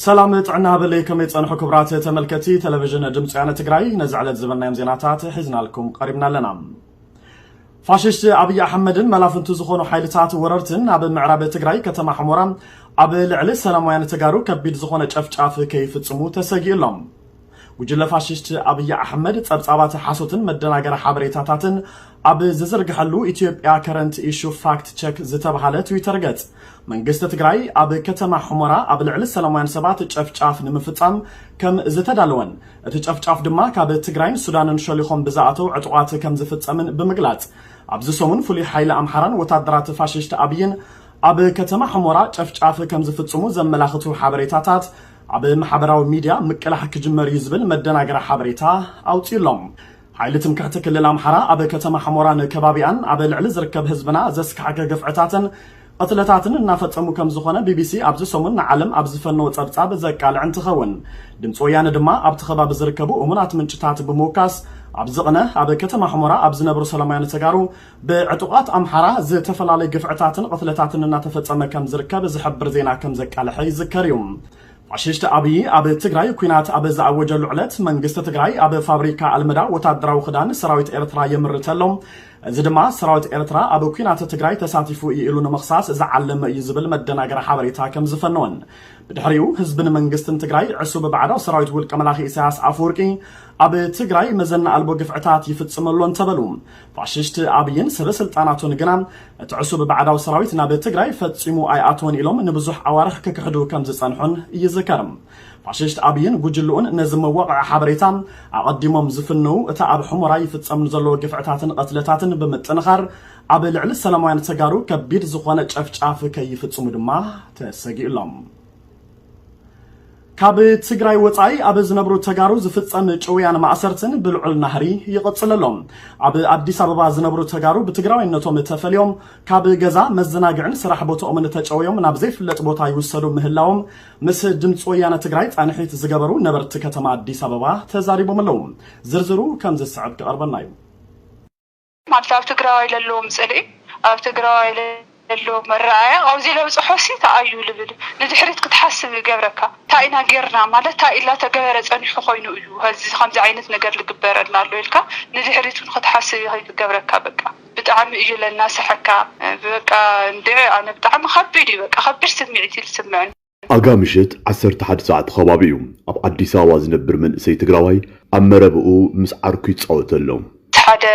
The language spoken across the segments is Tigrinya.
ሰላም ጥዕና በለይ፣ ከመይ ጸንሑ ክቡራት ተመልከቲ ቴሌቪዥን ድምፂ ወያነ ትግራይ? ነዚ ዕለት ዝበልናዮም ዜናታት ሒዝናልኩም ቀሪብና ኣለና። ፋሽስት ኣብይ ኣሕመድን መላፍንቱ ዝኾኑ ሓይልታት ወረርትን ኣብ ምዕራብ ትግራይ ከተማ ሑመራ ኣብ ልዕሊ ሰላማውያን ተጋሩ ከቢድ ዝኾነ ጨፍጫፍ ከይፍጽሙ ተሰጊኡ ኣሎ። ጉጅለ ፋሽስት ኣብይ ኣሕመድ ጸብጻባት ሓሶትን መደናገሪ ሓበሬታታትን ኣብ ዝዝርግሐሉ ኢትዮጵያ ከረንት ኢሹ ፋክት ቸክ ዝተባህለ ትዊተር ገጽ፣ መንግስቲ ትግራይ ኣብ ከተማ ሑመራ ኣብ ልዕሊ ሰላማውያን ሰባት ጨፍጫፍ ንምፍጻም ከም ዝተዳለወን፣ እቲ ጨፍጫፍ ድማ ካብ ትግራይን ሱዳንን ሸሊኾም ብዝኣተው ዕጡቓት ከም ዝፍጸምን ብምግላጽ፣ ኣብዚ ሰሙን ፍሉይ ሓይሊ ኣምሓራን ወታደራት ፋሽስት ኣብይን ኣብ ከተማ ሑመራ ጨፍጫፍ ከም ዝፍጽሙ ዘመላኽቱ ሓበሬታታት ኣብ ማሕበራዊ ሚድያ ምቅላሕ ክጅመር እዩ ዝብል መደናገሪ ሓበሬታ ኣውፂኡ ኣሎ። ሓይሊ ትምክሕቲ ክልል ኣምሓራ ኣብ ከተማ ሑመራን ከባቢኣን ኣብ ልዕሊ ዝርከብ ህዝብና ዘስካሕከ ግፍዕታትን ቅትለታትን እናፈጸሙ ከም ዝኾነ ቢቢሲ ኣብዚ ሰሙን ንዓለም ኣብ ዝፈነዎ ጸብጻብ ዘቃልዕ እንትኸውን፣ ድምፂ ወያነ ድማ ኣብቲ ከባቢ ዝርከቡ እሙናት ምንጭታት ብምውካስ፣ ኣብ ዝቕነ ኣብ ከተማ ሑመራ ኣብ ዝነብሩ ሰላማውያን ተጋሩ ብዕጡቓት ኣምሓራ ዝተፈላለዩ ግፍዕታትን ቅትለታትን እናተፈጸመ ከም ዝርከብ ዝሕብር ዜና ከም ዘቃልሐ ይዝከር እዩ። ፋሽስት ኣብይ ኣብ ትግራይ ኲናት ኣብ ዝኣወጀሉ ዕለት መንግስቲ ትግራይ ኣብ ፋብሪካ ኣልመዳ ወታደራዊ ክዳን ሰራዊት ኤርትራ የምርት ኣሎ። እዚ ድማ ሰራዊት ኤርትራ ኣብ ኲናት ትግራይ ተሳቲፉ እዩ ኢሉ ንምኽሳስ ዝዓለመ እዩ ዝብል መደናገሪ ሓበሬታ ከም ዝፈነወን፣ ብድሕሪኡ ህዝብን መንግስትን ትግራይ ዕሱብ ባዕዳዊ ሰራዊት ውልቀ መላኺ ኢሳያስ ኣፈወርቂ ኣብ ትግራይ መዘና ኣልቦ ግፍዕታት ይፍጽም ኣሎ እንተበሉ፣ ፋሽስት ኣብይን ሰበ ስልጣናቱን ግና እቲ ዕሱብ ባዕዳዊ ሰራዊት ናብ ትግራይ ፈጺሙ ኣይኣትወን ኢሎም ንብዙሕ ኣዋርሕ ክክሕዱ ከም ዝጸንሑን ይዝከር። ፋሽስት ኣብይን ጉጅልኡን ነዚ መዋቕዒ ሓበሬታ ኣቐዲሞም ዝፍንው፣ እቲ ኣብ ሑመራ ይፍጸም ንዘሎ ግፍዕታትን ቐትለታትን ብምጥንኻር፣ ኣብ ልዕሊ ሰላማውያን ተጋሩ ከቢድ ዝኾነ ጨፍጫፍ ከይፍጽሙ ድማ ተሰጊኡሎም። ካብ ትግራይ ወጻኢ ኣብ ዝነብሩ ተጋሩ ዝፍጸም ጭውያን ማእሰርትን ብልዑል ናህሪ ይቕጽል ኣሎ። ኣብ ኣዲስ ኣበባ ዝነብሩ ተጋሩ ብትግራዋይነቶም ተፈልዮም ካብ ገዛ፣ መዘናግዕን ስራሕ ቦታኦምን ተጨውዮም ናብ ዘይፍለጥ ቦታ ይውሰዱ ምህላዎም ምስ ድምፂ ወያነ ትግራይ ጻንሒት ዝገበሩ ነበርቲ ከተማ ኣዲስ ኣበባ ተዛሪቦም ኣለዉ። ዝርዝሩ ከም ዝስዕብ ክቐርበልና እዩ። ማለት ኣብ ትግራዋይ ለለዎም ጽልኢ፣ ኣብ ትግራዋይ ለለዎም መረኣያ ኣብዚ ለብፅሖ ሲ ተኣዩ ልብል ንድሕሪት ክትሓስብ ይገብረካ። እንታይ ኢና ጌርና ማለት እንታይ ኢላ ተገበረ ጸኒሑ ኮይኑ እዩ እዚ ከምዚ ዓይነት ነገር ልግበረልና ኣሎ ኢልካ ንድሕሪት እውን ክትሓስብ ይገብረካ። በቃ ብጣዕሚ እዩ ለናስሐካ። በቃ እንድዒ ኣነ ብጣዕሚ ከቢድ እዩ። በቃ ከቢድ ስምዒት እዩ ዝስምዐኒ። ኣጋ ምሽት ዓሰርተ ሓደ ሰዓት ከባቢ እዩ ኣብ ኣዲስ ኣበባ ዝነብር መንእሰይ ትግራዋይ ኣብ መረብኡ ምስ ዓርኩ ይፃወት ኣሎ። ሓደ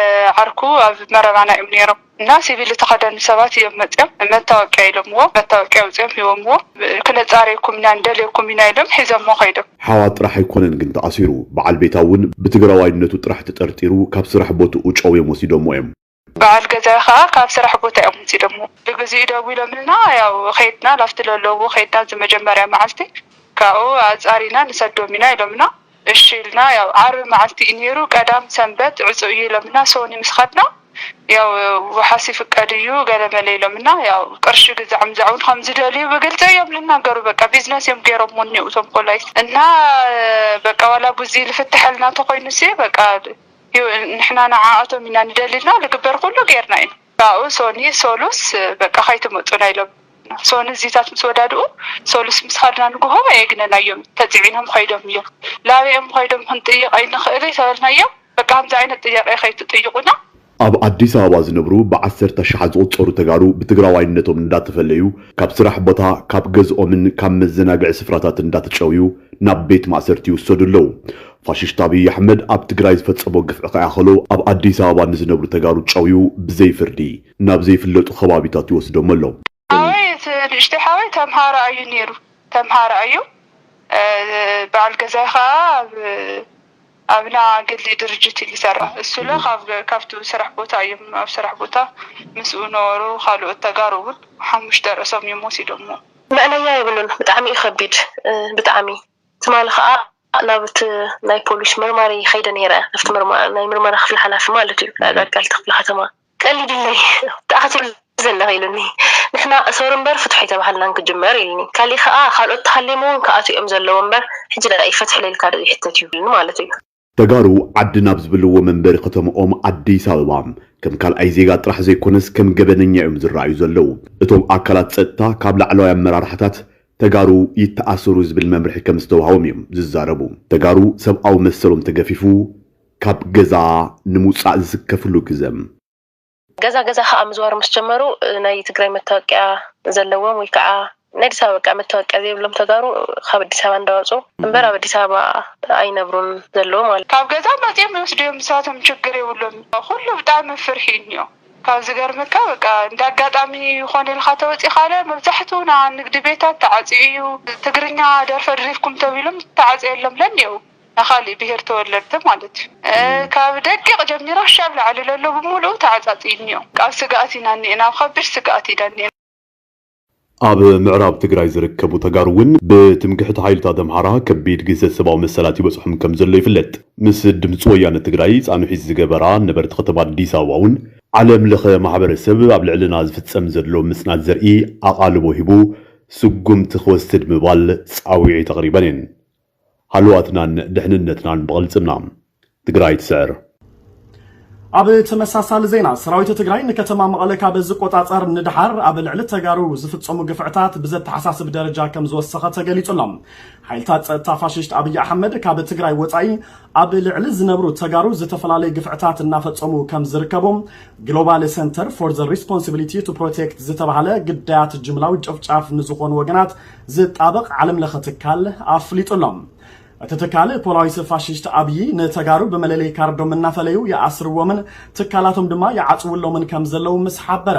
ዓርኩ ኣብ መረባና እዮም ነይሮም እና ሲቪል ዝተኸደኑ ሰባት እዮም መፅዮም መታወቂያ ኢሎምዎ መታወቂያ ኣውፅኦም ሂቦምዎ ክነፃርየኩም ኢና ንደልየኩም ኢና ኢሎም ሒዞሞ ከይዶም። ሓዋ ጥራሕ ኣይኮነን ግን ተኣሲሩ በዓል ቤታ እውን ብትግራዋይነቱ ጥራሕ ተጠርጢሩ ካብ ስራሕ ቦትኡ ጨውዮም ወሲዶሞ እዮም። በዓል ገዛይ ከኣ ካብ ስራሕ ቦታ እዮም ወሲዶምዎ። ብግዚኡ ደዊሎምልና ያው ኸድና ናብቲ ለለውዎ ኸድና እዚ መጀመርያ መዓልቲ ካብኡ ኣጻሪና ንሰዶም ኢና ኢሎምና። እሺ ኢልና ያው ዓርቢ መዓልቲ እዩ ነይሩ ቀዳም ሰንበት ዕጹ እዩ ኢሎምና። ሶኒ ምስ ኸድና ያው ወሓስ ይፍቀድ እዩ ገለ መለ ኢሎምና። ያው ቅርሺ ግዛዕ ምዛዕ እውን ከም ዝደልዩ ብግልጺ እዮም ዝናገሩ። በቃ ቢዝነስ እዮም ገይሮምዎ እኒኡ እቶም ፖላይስ እና በቃ ዋላ ቡዚ ልፍትሐልና እንተኾይኑሲ በቃ ንሕና ንዓኣቶም ኢና ንደሊ ኢልና ንግበር ኩሉ ጌርና ኢና። ካብኡ ሶኒ ሶሉስ በቃ ከይትመፁና ኢሎም ሶኒ እዚታት ምስ ወዳድኡ ሶሉስ ምስ ከድና ንግሆ ኣየግነናዮም ተፅዒኖም ከይዶም እዮም። ላበይ እዮም ከይዶም ክንጥይቕ ኣይንኽእልን ተበልናዮም። በቃ ከምዚ ዓይነት ጥያቄ ከይትጥይቁና ኣብ ኣዲስ ኣበባ ዝነብሩ ብዓሰርተ ኣሽሓት ዝቑጸሩ ተጋሩ ብትግራዋይነቶም እንዳተፈለዩ ካብ ስራሕ ቦታ፣ ካብ ገዝኦምን ካብ መዘናግዒ ስፍራታትን እንዳተጨውዩ ናብ ቤት ማእሰርቲ ይውሰዱ ኣለዉ። ፋሽስት ኣብይ ኣሕመድ ኣብ ትግራይ ዝፈጸሞ ግፍዒ ከይኣኸሎ ኣብ ኣዲስ ኣበባ ንዝነብሩ ተጋሩ ጨውዩ ብዘይ ፍርዲ ናብ ዘይፍለጡ ከባቢታት ይወስዶም ኣሎ። ሓወይ እቲ ንእሽተይ ሓወይ ተምሃራይ እዩ ነይሩ ተምሃራይ እዩ በዓል ገዛይ ከዓ ኣብ ኣብና ግሊ ድርጅት እዩ ዝሰርሕ እሱለ ካብቱ ስራሕ ቦታ እዮም ኣብ ስራሕ ቦታ ምስኡ ነበሩ ካልኦት ተጋሩ እውን ሓሙሽተ ርእሶም እዮም ወሲዶሞ። መእለያ የብሉን ብጣዕሚ እዩ ከቢድ ብጣዕሚ ትማሊ ከዓ ናብ እቲ ናይ ፖሊስ መርማሪ ከይደ ነይረ ኣብቲ ናይ ምርመራ ክፍሊ ሓላፊ ማለት እዩ ናይ ኣቃልቲ ክፍሊ ከተማ ቀሊድለይ ብጣዕሚ ክትብል ዘለኺ ኢሉኒ። ንሕና እሰሩ እምበር ፍትሑ ኣይተባሃልናን ክጅመር ኢሉኒ። ካሊእ ከኣ ካልኦት ተሃልዮም እውን ክኣትዉ እዮም ዘለዎም እምበር ሕጂ ደኣ እዩ ፍትሒ ኢልካ ዶ ይሕተት እዩ ኢሉኒ ማለት እዩ። ተጋሩ ዓዲ ናብ ዝብልዎ መንበሪ ከተምኦም ኣዲስ ኣበባ ከም ካልኣይ ዜጋ ጥራሕ ዘይኮነስ ከም ገበነኛ እዮም ዝረኣዩ ዘለዉ። እቶም ኣካላት ጸጥታ ካብ ላዕለዋይ ኣመራርሓታት ተጋሩ ይተኣሰሩ ዝብል መምርሒ ከም ዝተዋህቦም እዮም ዝዛረቡ። ተጋሩ ሰብኣዊ መሰሎም ተገፊፉ ካብ ገዛ ንምውፃእ ዝስከፍሉ ግዘ። ገዛ ገዛ ከዓ ምዝዋር ምስ ጀመሩ፣ ናይ ትግራይ መታወቂያ ዘለዎም ወይ ከዓ ናይ ኣዲስ ኣበባ በቃ መታወቂያ ዘይብሎም ተጋሩ ካብ ኣዲስ ኣበባ እንዳወፁ እምበር ኣብ ኣዲስ ኣበባ ኣይነብሩን ዘለዉ ማለት እዩ። ካብ ገዛ መፅኦም ይወስድዮም፣ ንሳቶም ችግር የብሎም። ኩሉ ብጣዕሚ ፍርሒ እዩ እኒኦ። ካብ ዝገርመካ በቃ እንደ ኣጋጣሚ ይኾን ኢልካ ተወፂኻለ መብዛሕትኡ ና ንግዲ ቤታት ተዓፅዩ እዩ። ትግርኛ ደርፈ ድሪፍኩም ተቢሎም ተዓፅየሎም ለኒው ናይ ካሊእ ብሄር ተወለድቲ ማለት እዩ። ካብ ደቂቕ ጀሚራ ሻብ ላዕሊ ለሎ ብምሉኡ ተዓፃፂ እኒኦ። ካብ ስግኣት ኢና እኒኤና፣ ኣብ ከቢድ ስግኣት ኢና እኒኤና። ኣብ ምዕራብ ትግራይ ዝርከቡ ተጋሩ እውን ብትምክሕቲ ሓይልታት ኣምሓራ ከቢድ ግህሰት ሰብኣዊ መሰላት ይበፅሖም ከም ዘሎ ይፍለጥ። ምስ ድምፂ ወያነ ትግራይ ፃንሒት ዝገበራ ነበርቲ ከተማ ኣዲስ ኣበባ እውን ዓለም ለኸ ማሕበረሰብ ኣብ ልዕልና ዝፍፀም ዘሎ ምፅናት ዘርኢ ኣቓልቦ ሂቡ ስጉምቲ ክወስድ ምባል ፃውዒት ኣቕሪበን እየን። ሃለዋትናን ድሕንነትናን ብቕልፅምና። ትግራይ ትስዕር። ኣብ ተመሳሳሊ ዜና ሰራዊት ትግራይ ንከተማ መቐለ ካብ ዝቆፃፀር ንድሓር ኣብ ልዕሊ ተጋሩ ዝፍፀሙ ግፍዕታት ብዘተሓሳስብ ደረጃ ከም ዝወሰኸ ተገሊፁ ኣሎ። ሓይልታት ፀጥታ ፋሽስት ኣብይ ኣሕመድ ካብ ትግራይ ወፃኢ ኣብ ልዕሊ ዝነብሩ ተጋሩ ዝተፈላለዩ ግፍዕታት እናፈፀሙ ከም ዝርከቡ ግሎባል ሰንተር ፎር ዘ ሪስፖንሲቢሊቲ ቱ ፕሮቴክት ዝተባሃለ ግዳያት ጅምላዊ ጨፍጫፍ ንዝኾኑ ወገናት ዝጣበቕ ዓለም ለኸ ትካል ኣፍሊጡ ኣሎ። እቲ ትካል ፖላዊስ ፋሽስት ኣብይ ንተጋሩ ብመለለይ ካርዶም እናፈለዩ ይኣስርዎምን ትካላቶም ድማ ይዓፅውሎምን ከም ዘለዉ ምስ ሓበረ፣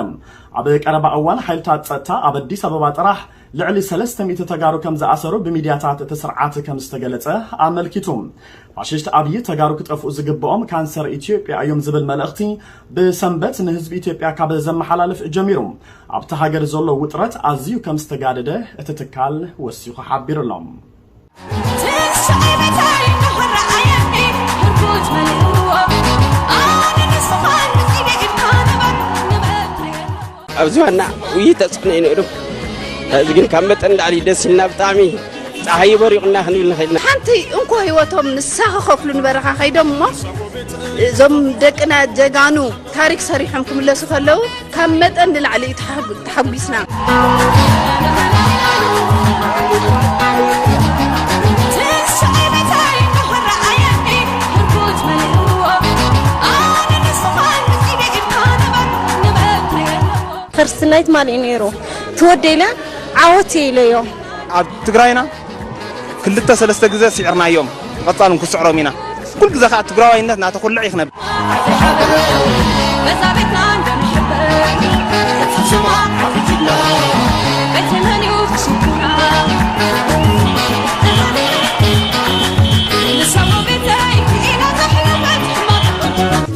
ኣብ ቀረባ እዋን ሓይልታት ፀጥታ ኣብ ኣዲስ ኣበባ ጥራሕ ልዕሊ ሰለስተ ሚእቲ ተጋሩ ከም ዝኣሰሩ ብሚድያታት እቲ ስርዓት ከም ዝተገለፀ ኣመልኪቱ። ፋሽስት ኣብይ ተጋሩ ክጠፍኡ ዝግብኦም ካንሰር ኢትዮጵያ እዮም ዝብል መልእኽቲ ብሰንበት ንህዝቢ ኢትዮጵያ ካብ ዘመሓላልፍ ጀሚሩ ኣብቲ ሃገር ዘሎ ውጥረት ኣዝዩ ከም ዝተጋደደ እቲ ትካል ወሲኹ ሓቢሩ ኣሎ። ኣብዚ ዋና ውይይት ተፅዕኖ እዩ ነይሩ። እዚ ግን ካብ መጠን ንላዕሊ ደስ ኢልና ብጣዕሚ ፀሓይ በሪቑና ክንብል ንኽእል ኢና። ሓንቲ እንኮ ህይወቶም ንሳ ክኸፍሉ ንበረኻ ከይዶም እሞ እዞም ደቅና ጀጋኑ ታሪክ ሰሪሖም ክምለሱ ከለዉ ካብ መጠን ንላዕሊ እዩ ተሓጉ- ተሓጒስና። ክርስትናይ ትማሊ እዩ ነይሩ። ትወደይለ ዓወት እየ ኢለዮ። ኣብ ትግራይና ክልተ ሰለስተ ግዘ ስዒርናዮም፣ ብቐፃል እውን ክስዕሮም ኢና። ኩሉ ግዘ ከዓ ትግራዋይነት እናተኹልዐ እዩ ክነብር።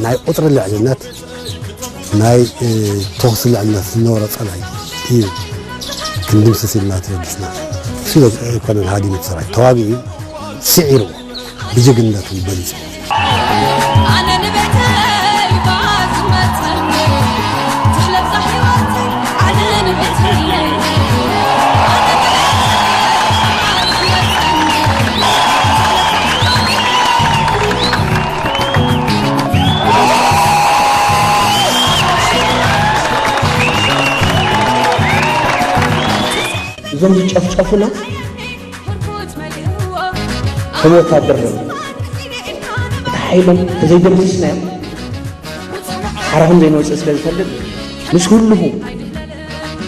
ናይ ቁፅሪ ልዕልነት ናይ ተኹሲ ልዕልነት ዝነበሮ ፀላኢ እዩ ክንድምስስ ኢልና ተበጊስና። እሱ ኣይኮነን ሃዲሙ እቲ ሰራዊት፣ ተዋጊኡ ስዒሩ ብጅግንነቱ በሊፁ። እዞም ዝጨፍጨፉና ከም ወታደር ነ እቲ ሓይሎም ተዘይደምስስናዮም ሓራኹም ዘይንወፅእ ስለ ዝፈልጥ ምስ ህልኹ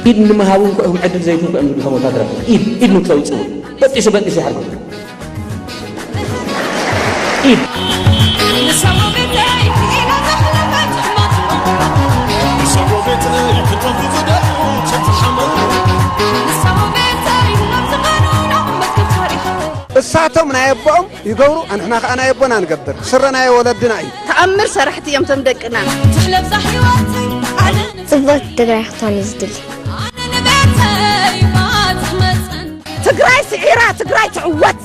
ኢድ ንምሃቡ እንኮ እዮም ዕድል ዘይትንኮ እዮም ዝብሉ ከም ወታደራት ኢድ ኢድ ንክተውፅኡ በጢሱ በጢሱ ይሓርኩም ኢድ እሳቶም ናይ ኣቦኦም ይገብሩ፣ ኣንሕና ከኣ ናይ ኣቦና ንገብር። ስረ ናይ ወለድና እዩ። ተኣምር ሰራሕቲ እዮም እቶም ደቅና። ትሕለብዛ ሕይወተይ ዓለም ጽብቕቲ ትግራይ ክትኮን እዩ ዝድሊ። ኣነ ንቤተይ ባጽዕ መጸን ትግራይ ስዒራ ትግራይ ትዕወት።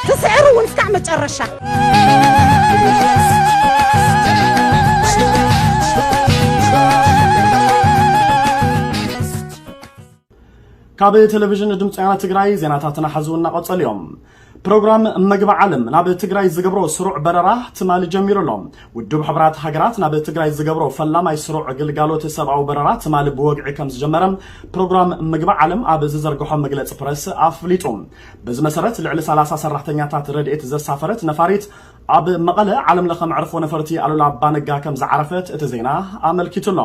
ትስዕሩ እውን እስካዕ መጨረሻ። ካብ ቴሌቪዥን ድምፂ ወያነ ትግራይ ዜናታትና ሐዚ እናቐጸሉ እዮም። ፕሮግራም መግቢ ዓለም ናብ ትግራይ ዝገብሮ ስሩዕ በረራ ትማሊ ጀሚሩ ኣሎ። ውድብ ሕቡራት ሃገራት ናብ ትግራይ ዝገብሮ ፈላማይ ስሩዕ ግልጋሎት ሰብኣዊ በረራ ትማሊ ብወግዒ ከም ዝጀመረ ፕሮግራም መግቢ ዓለም ኣብ ዝዘርግሖ መግለፂ ፕረስ ኣፍሊጡ። በዚ መሰረት ልዕሊ ሰላሳ ሰራሕተኛታት ረድኤት ዘሳፈረት ነፋሪት ኣብ መቐለ ዓለም ለኸ መዕርፎ ነፈርቲ ኣሉላ ኣባነጋ ከም ዝዓረፈት እቲ ዜና ኣመልኪቱ ኣሎ።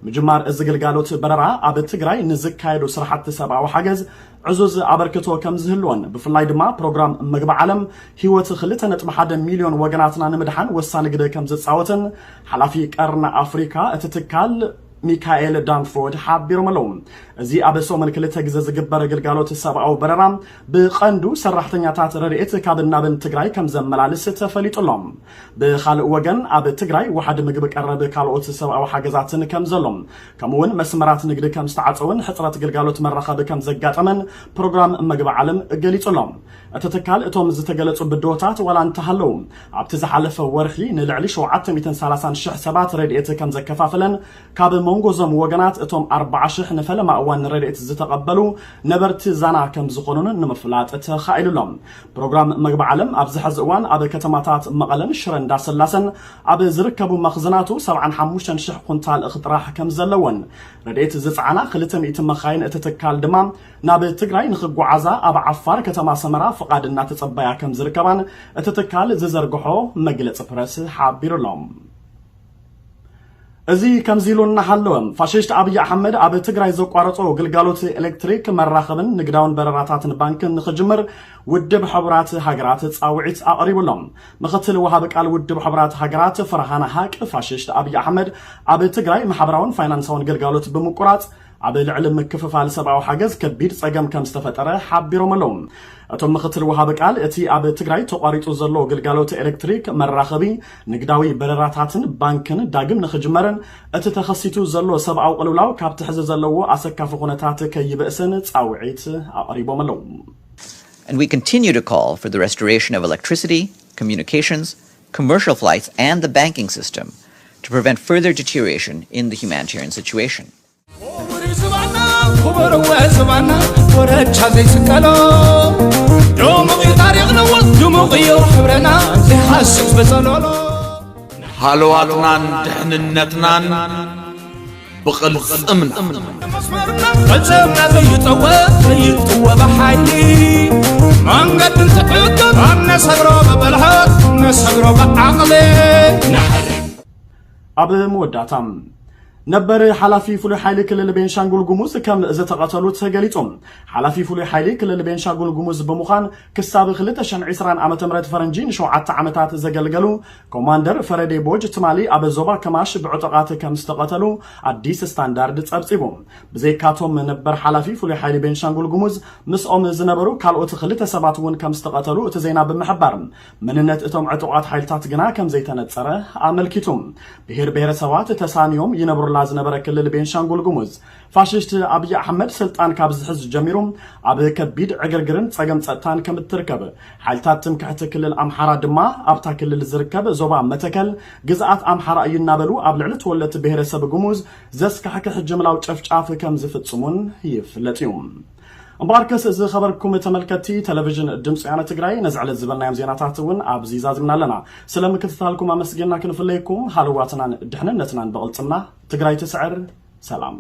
ምጅማር እዚ ግልጋሎት በረራ ኣብ ትግራይ ንዝካየዱ ስራሕቲ ሰብኣዊ ሓገዝ ዕዙዝ ኣበርክቶ ከም ዝህልዎን ብፍላይ ድማ ፕሮግራም መግቢ ዓለም ህይወት ክልተ ነጥቢ ሓደ ሚልዮን ወገናትና ንምድሓን ወሳኒ ግደ ከም ዝፃወትን ሓላፊ ቀርኒ ኣፍሪካ እቲ ትካል ሚካኤል ዳንፎርድ ሓቢሮም ኣለዉ። እዚ ኣብ ሰሙን ክልተ ግዜ ዝግበር ግልጋሎት ሰብኣዊ በረራ ብቐንዱ ሰራሕተኛታት ረድኤት ካብን ናብን ትግራይ ከም ዘመላልስ ተፈሊጡ ኣሎ። ብኻልእ ወገን ኣብ ትግራይ ዋሕዲ ምግቢ ቀረብ ካልኦት ሰብኣዊ ሓገዛትን ከም ዘሎ ከምኡውን መስመራት ንግዲ ከም ዝተዓፀውን ሕፅረት ግልጋሎት መራኸቢ ከም ዘጋጠመን ፕሮግራም መግቢ ዓለም ገሊጹ ኣሎ። እቲ ትካል እቶም ዝተገለጹ ብድሆታት ዋላ እንተሃለዉ ኣብቲ ዝሓለፈ ወርሒ ንልዕሊ ሸውዓተ ሚእትን ሰላሳን ሽሕ ሰባት ረድኤት ከም ዘከፋፈለን ካብ መንጎ እዞም ወገናት እቶም ኣርባዓ ሽሕ ንፈለማ እዋን ንረድኤት ዝተቐበሉ ነበርቲ ዛና ከም ዝኾኑን ንምፍላጥ ተኻኢሉ ኣሎ። ፕሮግራም መግቢ ዓለም ኣብዚ ሕዚ እዋን ኣብ ከተማታት መቐለን ሽረ እንዳሰላሰን ኣብ ዝርከቡ መኽዝናቱ ሰብዓን ሓሙሽተን ሽሕ ኩንታል እኽሊ ጥራሕ ከም ዘለዎን ረድኤት ዝፀዓና ክልተ ሚእቲ መኻይን እቲ ትካል ድማ ናብ ትግራይ ንኽጓዓዛ ኣብ ዓፋር ከተማ ሰመራ ፍቓድ እናተፀበያ ከም ዝርከባን እቲ ትካል ዝዘርግሖ መግለፂ ፕረስ ሓቢሩ ኣሎ። እዚ ከምዚ ኢሉ እናሃለወ ፋሽስት ኣብይ ኣሕመድ ኣብ ትግራይ ዘቋረጾ ግልጋሎት ኤሌክትሪክ መራኸብን ንግዳውን በረራታትን ባንክን ንኽጅምር ውድብ ሕቡራት ሃገራት ጻውዒት ኣቕሪቡ ኣሎ። ምኽትል ወሃቢ ቃል ውድብ ሕቡራት ሃገራት ፈርሃን ሃቅ ፋሽስት ኣብይ ኣሕመድ ኣብ ትግራይ ማሕበራውን ፋይናንሳውን ግልጋሎት ብምቁራጽ ኣብ ልዕሊ ምክፍፋል ሰብኣዊ ሓገዝ ከቢድ ጸገም ከም ዝተፈጠረ ሓቢሮም ኣለዉ። እቶም ምኽትል ወሃቢ ቃል እቲ ኣብ ትግራይ ተቋሪጹ ዘሎ ግልጋሎት ኤሌክትሪክ መራኸቢ ንግዳዊ በረራታትን ባንክን ዳግም ንኽጅመርን እቲ ተኸሲቱ ዘሎ ሰብኣዊ ቅልውላው ካብቲ ሕዚ ዘለዎ ኣሰካፊ ኩነታት ከይብእስን ጻውዒት ኣቕሪቦም ኣለዉ። And we continue to call for the restoration of electricity, communications, commercial flights, and the banking system to prevent further deterioration in the humanitarian situation. ክቡር ዝባና ክቡር ወዝባና ወረቻ ዘይስቀሎ ድሙቕ እዩ ታሪኽና ድሙቕ እዩ ሕብረና ዘይሓስብ በጸሎሎ ሃለዋትናን ድሕንነትናን ብቕልጽምና መስመርና ቅልጽምና ዘይጠወ ዘይጥወ ብሓይሊ መንገዲ እንትሕግር ኣነሰግሮ ብብልሓት ነሰግሮ ብዓቕሊ ኣብ መወዳእታ ነበር ሓላፊ ፍሉይ ሓይሊ ክልል ቤንሻንጉል ጉሙዝ ከም ዝተቐተሉ ተገሊጹ። ሓላፊ ፍሉይ ሓይሊ ክልል ቤንሻንጉል ጉሙዝ ብምዃን ክሳብ ክልተ ሽሕን ዕስራን ዓመተ ምህረት ፈረንጂ ንሸውዓተ ዓመታት ዘገልገሉ ኮማንደር ፈረዴ ቦጅ ትማሊ ኣብ ዞባ ከማሽ ብዕጡቓት ከም ዝተቐተሉ ኣዲስ ስታንዳርድ ጸብጺቡ። ብዘይካቶም ነበር ሓላፊ ፍሉይ ሓይሊ ቤንሻንጉል ጉሙዝ ምስኦም ዝነበሩ ካልኦት ክልተ ሰባት እውን ከም ዝተቐተሉ እቲ ዜና ብምሕባር፣ መንነት እቶም ዕጡቓት ሓይልታት ግና ከም ዘይተነጸረ ኣመልኪቱ። ብሄር ብሄረሰባት ተሳንዮም ይነብሩላ ዝነበረ ክልል ቤንሻንጉል ጉሙዝ ፋሽስት ኣብይ ኣሕመድ ስልጣን ካብ ዝሕዝ ጀሚሩ ኣብ ከቢድ ዕግርግርን ጸገም ጸጥታን ከም እትርከብ፣ ሓይልታት ትምክሕቲ ክልል ኣምሓራ ድማ ኣብታ ክልል ዝርከብ ዞባ መተከል ግዝኣት ኣምሓራ እዩ እናበሉ ኣብ ልዕሊ ተወለድቲ ብሄረሰብ ጉሙዝ ዘስካሕክሕ ጅምላዊ ጨፍጫፍ ከም ዝፍጽሙን ይፍለጥ እዩ። እምበኣርከስ ዝኸበርኩም ተመልከትቲ ቴሌቪዥን ድምፂ ወያነ ትግራይ ነዚ ዕለት ዝበልናዮም ዜናታት እውን ኣብዚ ዛዚምና ኣለና። ስለ ምክትታልኩም ኣመስጊና ክንፍለየኩም ሃለዋትናን ድሕንነትናን ብቕልፅምና ትግራይ ትስዕር። ሰላም።